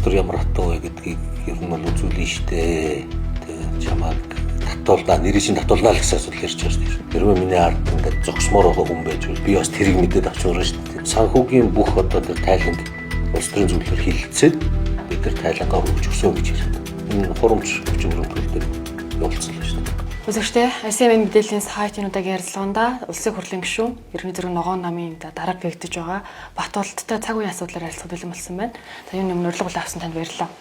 төр ямар хатуу вэ гэдгийг ер нь бол үзүүлнэ штэ. Тэ чамааг татуулнаа, нэрийг чинь татуулнаа л гэсэн асуудал ярьж байгаа шүү дээ. Хэрвээ миний ард ингээд зогсмоор байгаа хүн байж бол би бас тэрийг мэдээд авчмаар шүү дээ. Санхүүгийн бүх одоо тэр тайланг улс төрийн зөвлөлөөр хилцээд бид нар тайлангаа хөгж өсөө гэж яриад. Энэ хурамч хүчин өрөмтгөлдөд явуулсан л шүү дээ. Үзэгчдээ, ICM мэдээллийн сайт энэ удаагийн ярилцлаганда Улсын хурлын гишүүн, Иргэний зэрэг ногоон намын дарга гэгдэж байгаа Батболдтой цаг үеийн асуудлаар ярилцах бэлэн болсон байна. За, юуны өмнө урилга хүлээн авсан танд баярлалаа.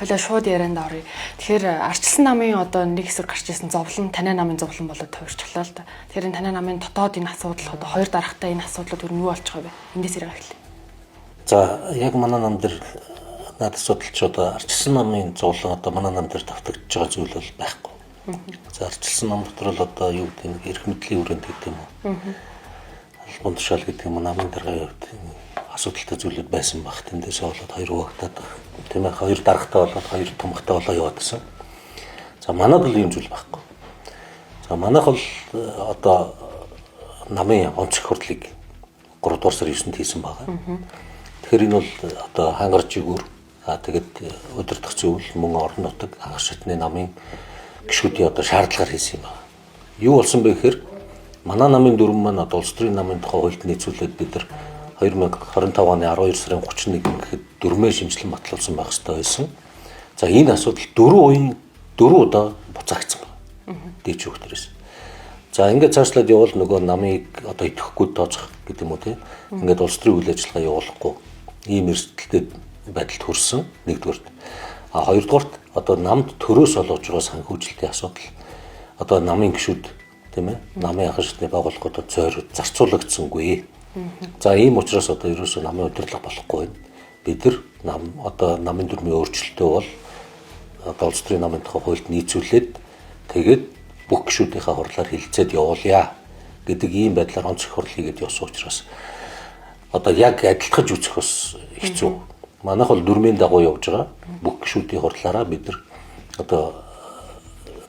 Хоёлаа шууд ярианд оръё. Тэгэхээр арчилсан намын одоо нэг хэсэг гарч ирсэн зовлон таниа намын зовлон болоод тойрчлоо л да. Тэгэхээр энэ таниа намын дотоод энэ асуудал одоо хоёр даргатай энэ асуудлууд юу болж байгаа вэ? Эндээс яриага эхэлье. За, яг манай нам дээр над асуудал ч одоо арчилсан намын зовлон одоо манай нам дээр давтагдж байгаа зүйл бол байхгүй. За, арчилсан нам дотор л одоо юу гэдэг нэг эрх мэдлийн хүрээнд гэдэг юм уу? Албан тушаал гэдэг юм уу, намын даргын хувьд асуудалтай зүйлүүд байсан баг. Тэндээс болоод хоёр хуваагдаад, тийм ээ, хоёр даргатай болоод хоёр томхтой болоо яваад байсан. За, манад бол ийм зүйл байхгүй. За, манайх бол одоо намын онцгой хурлыг 3 дугаар сарын 9-нд хийсэн байгаа. Тэгэхээр энэ бол одоо хангар жигүүр, тэгээд удирдах зөвлөл, мөн орон нутаг анх шатны намын гишүүдийн одоо шаардлагаар хийсэн юм байна. Юу болсон бэ гэхээр манай намын дүрм маань одоо улс төрийн намын тухай хуульд нийцүүлээд бид нар 2025 оны 12 сарын 31 гэхэд дүрмээ шинжилэн батлуулсан байх ёстой байсан. За, энэ асуудал дөрвөн уян дөрвөн удаа буцаагдсан байна. Дээд шүүхтэрээс. За, ингээд цаашлаад явбал нөгөө намыг одоо идэхгүй тооцох гэдэг юм уу, тийм. Ингээд улс төрийн үйл ажиллагаа явуулахгүй ийм эрсдэлтэй байдалд хүрсэн нэгдүгээрт. А хоёрдугаарт одоо намд төрөөс олгож байгаа санхүүжилтийн асуудал одоо намын гишүүд, тийм ээ, намын анхан шатны байгууллагуудад зойр зарцуулагдсангүй. За, ийм учраас одоо ерөөсөө намын удирдлага болохгүй байна. Бид нар нам одоо намын дүрмийн өөрчлөлтөө бол одоо улс төрийн намын тухай хуульд нийцүүлээд тэгээд бүх гишүүдийнхээ хурлаар хилцээд явуулъя гэдэг ийм байдлаар онцгой хурл хийгээд явсан учраас одоо яг адилтгаж үзэх бас хэцүү. Манайх бол дүрмийн дагуу явж байгаа. Бүх гишүүдийн хурлаараа бид нар одоо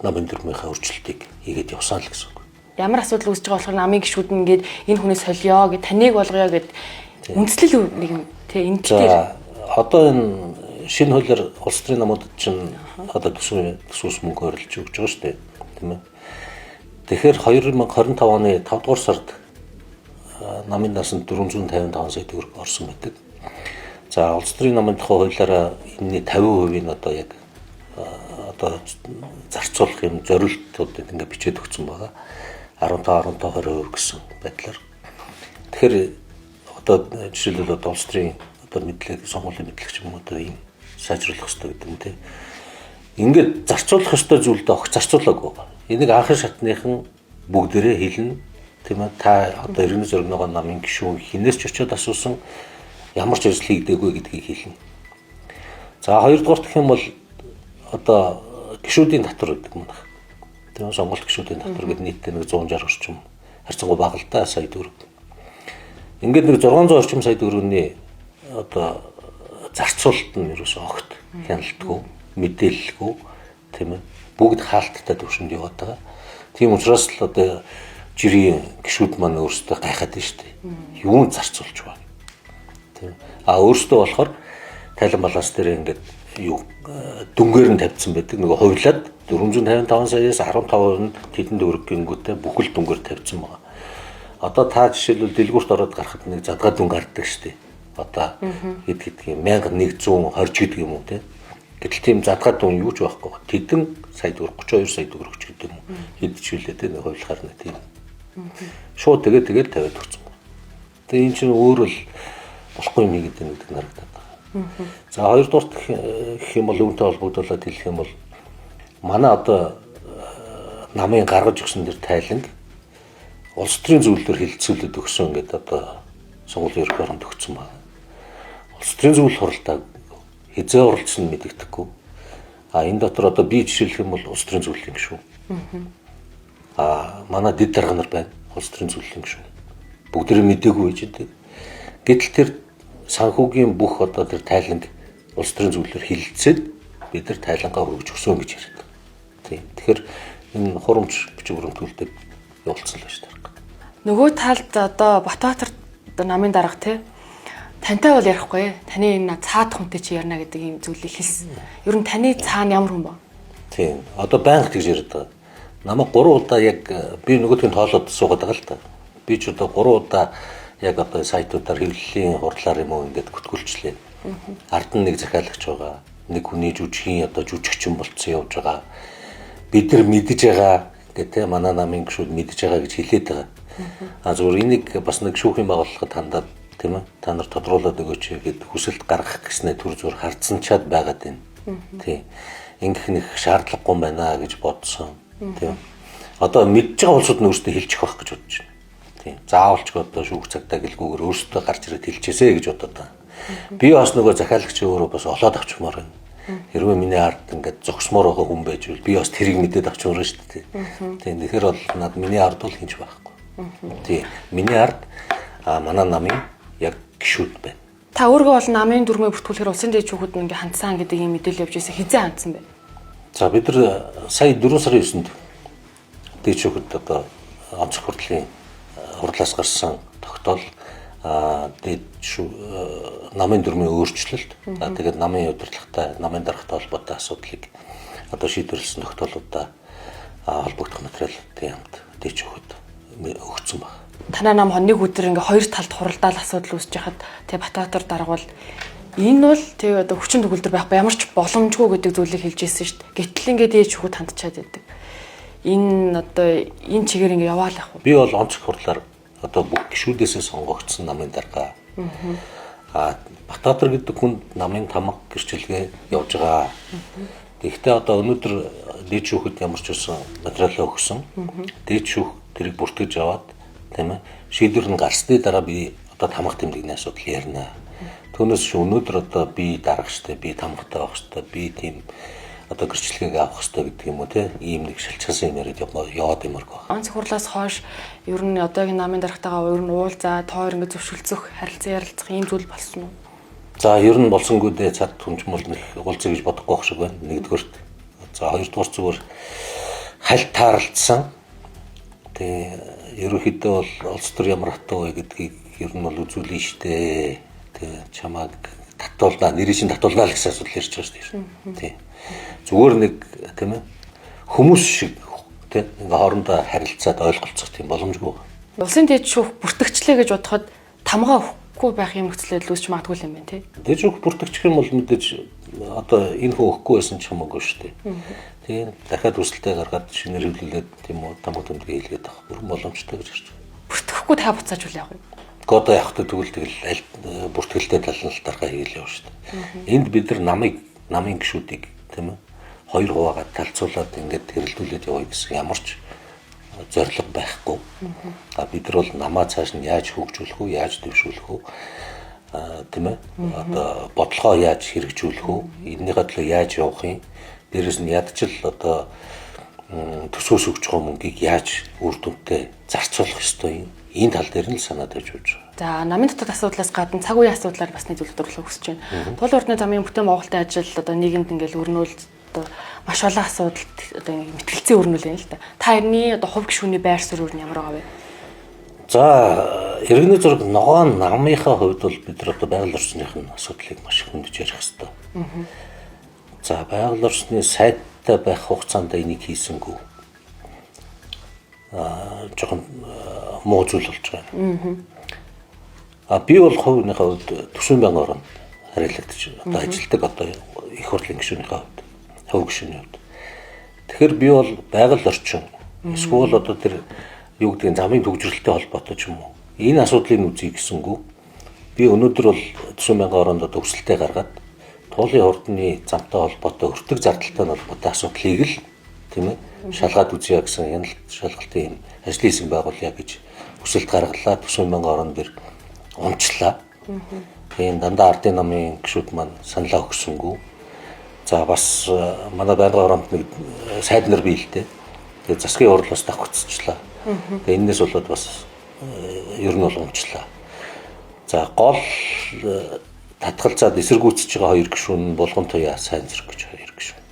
намын дүрмийнхээ өөрчлөлтийг хийгээд явсан л гэсэн үг. Ямар асуудал үүсэж байгаа болохоор намын гишүүд нь ингээд энэ хүнээс солио гэд таныг болгоё гэд үндслэл нэг юм тий энэ дээр одоо энэ шинэ хуулиар улс төрийн намуудад чинь одоо төсвөөс мөнгө хорилж өгч байгаа шүү дээ, тийм ээ. Тэгэхээр 2025 оны 5 дугаар сард намын насанд 455 сая төгрөг орсон байдаг. За, улс төрийн намын тухай хуулиараа энэний 50% нь одоо яг одоо зарцуулах юм зорилтуудыг ингээд бичээд өгсөн байгаа. 15 15 20% гэсэн байдлаар. Тэгэхээр одоо жишээлбэл одоо улс төрийн одоо мэдлэг, сонгуулийн мэдлэг ч юм уу одоо ийм сайжруулах хэрэгтэй гэдэг юм те. Ингээд зарцуулах ёстой зүйлдээ огт зарцуулаагүй байгаа. Энийг анхан шатныхан бүгдээрээ хэлнэ. Тийм ээ, та одоо иргэний зоригногоо намын гишүүн хинээс ч очиод асуусан ямар ч ажил хийгдээгүй гэдгийг хэлнэ. За, хоёрдугаарт гэх юм бол одоо гишүүдийн татвар гэдэг юм байна. Тийм, сонголт гишүүдийн татвар гэдэг нийтдээ нэг 160 орчим харьцангуй бага л да сая төгрөг. Ингээд нэг 600 орчим сая төгрөгийн одоо зарцуулалт нь ерөөсөө огт хяналтгүй, мэдээлэлгүй, тийм ээ, бүгд хаалттай төвшөнд яваад байгаа. Тийм учраас л одоо жирийн гишүүд маань өөрсдөө гайхаад байна шүү дээ. Юунд зарцуулж байна? Тийм. А өөрсдөө болохоор тайлан баланс дээр ингээд юу дүнгээр нь тавьсан байдаг. Нөгөө хувилаад 455 саяас 15% нь тэдэн төгрөг гингүүтээ бүхэл дүнгээр тавьсан байгаа. Одоо та жишээлбэл дэлгүүрт ороод гарахад нэг задгаа дүн гардаг шүү дээ. Одоо хэд гэдэг юм 1120 гэдэг юм уу, тийм. Гэтэл тийм задгаа дүн юу ч байхгүй. Тэдэн сая төгрөг, 32 сая төгрөг ч гэдэг юм уу. Хэд ч үлээ тийм, нэг хувилахаар нэг тийм. Шууд тэгээд тэгэл тавиад өгсөн. Тэгээ энэ чинь өөр л болохгүй юм хийгээд байна гэдэг нарагдаад байгаа. За, хоёрдугаарт гэх юм бол үүнтэй холбогдуулаад хэлэх юм бол манай одоо намын гаргаж өгсөн дэр тайланг улс төрийн зөвлөлөөр хилцүүлээд өгсөн гэдэг одоо сонгуулийн ерөнхий оронд өгсөн байна. Улс төрийн зөвлөл хуралдаа хизээ оролцсон нь мэдэгдэхгүй. А энэ дотор одоо би жишээлх юм бол улс төрийн зөвлөлийн гишүүн. А манай дэд дарга нар байна. Улс төрийн зөвлөлийн гишүүн. Бүгдээрээ мдээгүй байж байдаг. Гэтэл тэр санхүүгийн бүх одоо тэр тайланг улс төрийн зөвлөлөөр хилцээд бид нар тайлангаа хөргөж өгсөн гэж яриад байгаа. Тийм. Тэгэхээр энэ хурамч бичиг баримтгүүлдэг явуулсан л байна шүү дээ. Нөгөө талд одоо Батбаатар намын дарга тий Тантай бол ярихгүй. Таны энэ цаад хүнтэй чи ярина гэдэг ийм зүйлийг хэлсэн. Ер нь таны цаана ямар хүн бэ? Тийм. Одоо байнга тэгж яриад байгаа. Намайг 3 удаа яг би нөгөөдгийг тоолоод суугаад байгаа л та. Би ч одоо 3 удаа яг одоо сайтуудаар хэвлэлийн хурлаар юм уу ингээд хөтгүүлчлээ. Ард нь нэг захиалагч байгаа. Нэг хүний жүжигийн одоо жүжигчин болцсон явж байгаа. Бид нар мэдэж байгаа гэх те манай намын гишүүд мэдэж байгаа гэж хэлээд байгаа. А зүгээр энийг бас нэг шүүхийн байгууллагад хандаад тийм ээ та нар тодруулаад өгөөч гэд хүсэлт гаргах гэснээр түр зур хардсан чад байгаад байна. Тийм. Ингэх нэг шаардлагагүй байна гэж бодсон. Тийм. Одоо мэдж байгаа улсууд нь өөрсдөө хэлчих байх гэж бодож байна. Тийм. Заавалч одоо шүүх цагтаа гэлгүүгээр өөрсдөө гарч ирээд хэлчихээсэ гэж бодод байгаа. Би бас нөгөө захиалагч өөрөө бас олоод авчмаар байна. Хэрвээ миний ард ингээд зогсмоор байгаа хүн байж бол би бас тэрийг мэдээд авчмаар байна шүү дээ. Тийм. Тэгэхээр бол над миний ард бол хинч байхгүй. Тийм. Миний ард манай намын яг гишүүд байна. Та өөргөө бол намын дүрмээ бүртгүүлэхээр улсын дээд шүүхэд ингээ хандсан гэдэг ийм мэдээлэл явж байсан. Хизээ хандсан бэ? За бид нар сая 4 сарын 9-нд дээд шүүхэд одоо онцгой хурлын хурлаас гарсан тогтоол дээд намын дүрмийн өөрчлөлт, тэгээд намын удирдлагатай, намын даргатай холбоотой асуудлыг одоо шийдвэрлэсэн тогтоолуудаа холбогдох материалуудын хамт дээд шүүхэд өгсөн баг. Танай нам нэг өдөр ингээ хоёр талд хуралдаал асуудал үүсэж хахад тэг Батбаатар дарга бол энэ бол тэг одоо хүчин төгөлдөр байхгүй ямар ч боломжгүй гэдэг зүйлийг хэлж ирсэн шүү дээ. Гэтэл ингээ дээд шүүхэд хандчаад байдаг. Энэ одоо энэ чигээр ингээ яваал ах уу? Би бол онцгой хурлаар одоо бүх гишүүдээсээ сонгогдсон намын дарга. Батбаатар гэдэг хүнд намын тамга гэрчилгээ явж байгаа. Тэгэхдээ одоо өнөөдөр дээд шүүхэд ямар ч байсан материалаа өгсөн. Дээд шүүх тэрийг бүртгэж аваад тийм ээ шийдвэр нь гарсны дараа би одоо тамга тэмдэгний асуудал ярина. Түүнээс ш өнөөдөр одоо би дарга штэ, би тамгатай байх штэ, би тийм одоо гэрчлэгийг авах хэрэгтэй гэдэг юм уу те ийм нэг шалчхасан юм яриад яваад юмаргүй байна. Онц хурлаас хойш ер нь одоогийн намын даргатайгаа ер нь уулзаа, тоор ингэ зөвшөлдсөх, харилцан ярилцах ийм зүйл болсон уу? За ер нь болсонгүй дээ, цад түнжмөл нэг уулзъя гэж бодохгүй байх шиг байна. Нэгдүгээрт. За хоёрдугаар зүгээр хальт таарлцсан. Тэгээ ерөнхийдөө бол улс төр ямар хатуу вэ гэдгийг ер нь бол үзүүлнэ штэ. Тэгээ чамааг татуулнаа, нэрийг чинь татуулнаа л гэсэн асуудал ярьж байгаа шүү дээ. Тийм. Зүгээр нэг тийм ээ хүмүүс шиг тийм ингээ хоорондоо харилцаад ойлголцох тийм боломжгүй. Улсын дээд шүүх бүртгэгчлээ гэж бодоход тамгаа өгөхгүй байх юм нөхцөл байдал үүсч магадгүй юм байна тий. Дээд шүүх бүртгэгчих юм бол мэдээж одоо энэ хүн өгөхгүй байсан ч хамаагүй шүү дээ. Тийм дахиад хүсэлтээ гаргаад шинээр хэвлүүлээд тийм үү тамга тэмдгээ хийлгээд авах бүрэн боломжтой гэж харж байна. Бүртгэхгүй та буцааж үл явах юм. Гоо одоо явах тэгвэл тэгэл аль бүртгэлтэй тал нь л даргаа хийгээл явна шүү дээ. Энд бид нар намын гишүүдийг тийм ээ хоёр хуваагаад талцуулаад ингээд хэрэлдүүлээд явъя гэсэн ямар ч зорилго байхгүй. А бид нар бол намаа цааш нь яаж хөгжүүлэх үү, яаж дэвшүүлэх үү, тийм ээ одоо бодлогоо яаж хэрэгжүүлэх үү, энэнийхээ төлөө яаж явах юм, дээрэс нь ядчил одоо төсөөс өгч байгаа мөнгийг яаж үр дүнтэй зарцуулах ёстой юм. Энэ тал дээр нь л санаа тавьж явж байгаа. За намын дотоод асуудлаас гадна цаг үеийн асуудлаар бас нэг зүйл тодруулах хүсэж байна. Тул ордны замын бүтээн байгуулалтын ажил одоо нийгэмд ингээл өрнөөл одоо маш олон асуудалд одоо ингэ мэтгэлцээ өрнөөл юм л та. Та тэрний одоо хувь гишүүний байр суурь нь ямар байгаа вэ? За иргэний зураг ногоон намынхаа хувьд бол бид нар одоо байгаль орчных нь асуудлыг маш их хөндөж ярих ёстой. За байгаль орчны сайдтай байх хугацаанд энийг хийсэнгүү. Жоохон муу зүйл болж байгаа юм. А би бол хувийнхаа хувьд төсвийн байнгын оронд хариалагдаж одоо ажилладаг одоо их хурлын гишүүнийхээ хувьд, хувь гишүүний хувьд. Тэгэхээр би бол байгаль орчин эсвэл одоо тэр юу гэдгийг замын төгжрөлтэй холбоотой ч юм уу. Энэ асуудлыг үзье гэсэнгүү. Би өнөөдөр бол төсвийн байнгын оронд одоо өсөлтөө гаргаад туулын хурдны замтай холбоотой өртөг зардалтай холбоотой асуудлыг л тийм ээ шалгаад үзье гэсэн хяналт шалгалтын юм ажлын хэсэг байгуулъя гэж хүсэлт гаргалаа. Төсвийн байнгын орон дээр унчлаа. Тийм дандаа ардын намын гишүүд маань саналаа өгсөнгүү. За бас манай байнгын оронд нэг сайд нар бий л дээ. Тэгээ засгийн хурлаас давхцчихлаа. Тэгээ энэс болоод бас ер нь бол унчлаа. За гол татгалзаад эсэргүүцэж байгаа хоёр гишүүн нь Булган Туяа, Сайн зэрэг гэж хоёр гишүүн.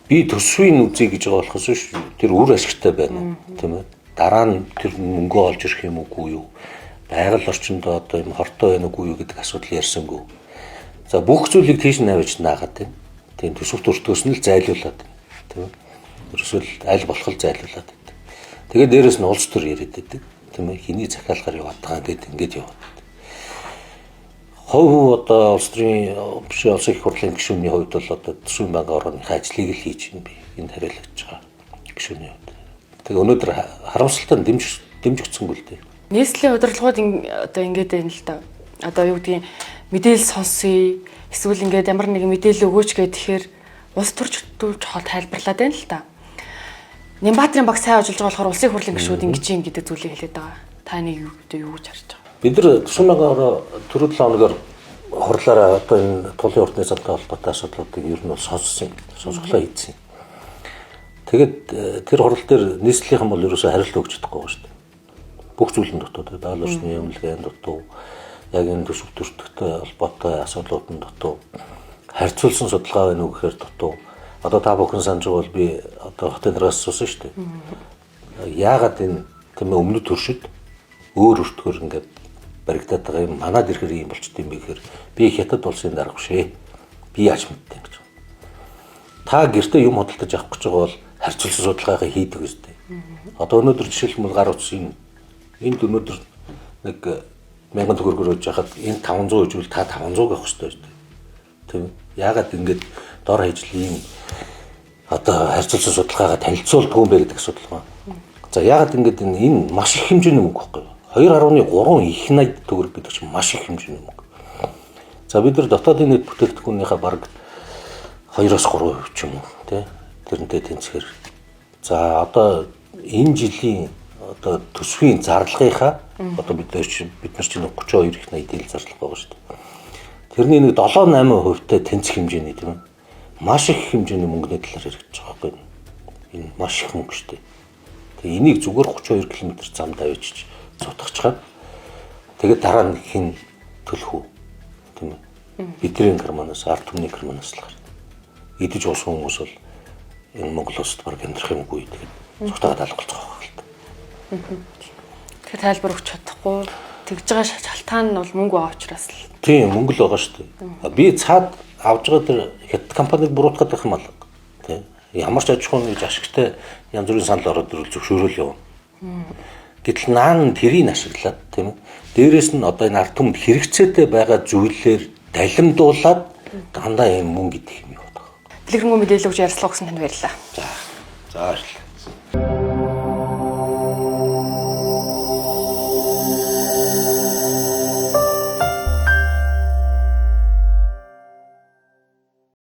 Би төсвийн үзье гэж байгаа болохоос биш тэр үр ашигтай байна уу тийм ээ. Дараа нь тэр мөнгөө олж ирэх юм уугүй юу? Байгаль орчиндөө одоо юм хортой байна уугүй юу гэдэг асуудал ярьсангүй. За бүх зүйлийг тийш навж наагаад байна. Тийм төсөвт өртгөөс нь л зайлуулад байна. Тийм ээ. Ерөөсөө л аль болох л зайлуулад байдаг. Тэгээд дээрэс нь улс төр яриад байдаг. Тийм ээ. Хэний захиалгаар яваад байгаа гэдэг ингээд яваад. Хувь одоо улс төрийн биш улсын их хурлын гишүүний хувьд бол одоо төсвийн банкын орооныхаа ажлыг л хийж юм би энд хариулагч байгаа гишүүний хувьд. Тэгээ өнөөдөр харамсалтай нь дэмжигдсэнгүй л дээ. Нийслэлийн удирдлагууд одоо ингээд байна л да. Одоо юу гэдгийг мэдээлэл сонсъё. Эсвэл ингээд ямар нэгэн мэдээлэл өгөөч гэх тэгэхээр улс төрч хол тайлбарлаад байна л да. Нямбатрын баг сайн ажиллаж байгаа болохоор улсын хурлын гишүүд ингэж юм гэдэг зүйлийг хэлээд байгаа. Та энийг юу гэж харж байгаа? Бид нар төсвийн банкын ороо түрүү 7 хоногор хурлаараа одоо энэ тулын уртны замтай холбоотой асуудлуудыг ер нь бол сонссон, сонсголоо хийсэн. Тэгээд тэр хурал дээр нийслэлийнхэн бол ерөөсөө хариулт өгч чадахгүй байгаа шүү дээ. Бүх зүйл нь дутуу, байгаль орчны эмнэлгийн дутуу, яг энэ төсөв төртөгтэй холбоотой асуудлууд нь дутуу, харьцуулсан судалгаа байна уу гэхээр дутуу. Одоо та бүхэн санаж байгаа бол би одоо хотын дараагаас асуусан шүү дээ. Яагаад энэ тийм ээ өмнөд төршөд өөр өртгөр ингээд баригдаад байгаа юм манад ирэхээр ийм болчт юм бэ гэхээр би хятад улсын дарга биш ээ. Би яаж мэдтээ гэж. Та гэртээ юм худалдаж авах гэж байгаа бол харьцуулсан судалгаагаа хийдэг үстэй. Одоо өнөөдөр жишээлбэл гар утас энэ энд өнөөдөр нэг 1000 төгрөгөөр өгж хахад энэ 500 гэвэл та 500 авах хэрэгтэй шүү дээ. Тийм ээ. Яагаад ингэж дор хаяжл ийм одоо харьцуулсан судалгаагаа танилцуулдгүй юм бэ гэдэг асуудал байна. За яагаад ингэж энэ маш их хэмжээний мөнгө байхгүй юу? 2.3 их 80 төгрөг гэдэг чинь маш их хэмжээний мөнгө. За бид нар дотоодын нийт бүтээгдэхүүнийхээ бараг 2-3% ч юм уу тий тэрнтэй тэнцэхэр. За одоо энэ жилийн одоо төсвийн зарлагынхаа одоо бид нар чинь 32 их 80 дийл зарлага байгаа шүү дээ. Тэрний нэг 7-8% тэнцэх хэмжээний тийм ээ. Маш их хэмжээний мөнгөний талаар яригдчих байгаа байхгүй юу? Энэ маш их мөнгө шүү дээ. Тэгээ энийг зүгээр 32 км замд авчиж цутгачаад тэгээд дараа нь хэн төлөх үү? Тийм ээ. Бидний карманаас, ард түмний карманаас л гарна. Идэж уусан хүмүүс бол энэ Монгол улсад баг амьдрах юмгүй тэгээд цухтаагаад алгалцах байх л та. Тэгэхээр тайлбар өгч чадахгүй тэгж байгаа шалтгаан нь бол мөнгө байгаа учраас л. Тийм, мөнгө л байгаа шүү дээ. Би цаад авж байгаа тэр хятад компаниг буруутгаад байх юм алга. Тийм. Ямар ч аж ахуйн нэгж ашигтай янз бүрийн санал ороод ирвэл зөвшөөрөл явна. Гэтэл наан тэрийг ашиглаад тийм ээ. Дээрээс нь одоо энэ ард түмэнд хэрэгцээтэй байгаа зүйлээр далимдуулаад дандаа юм мөнгө идэх юм яваад байгаа. Дэлгэрэнгүй мэдээлэл өгч ярилцлага өгсөн танд баярлалаа. За. За баярлалаа.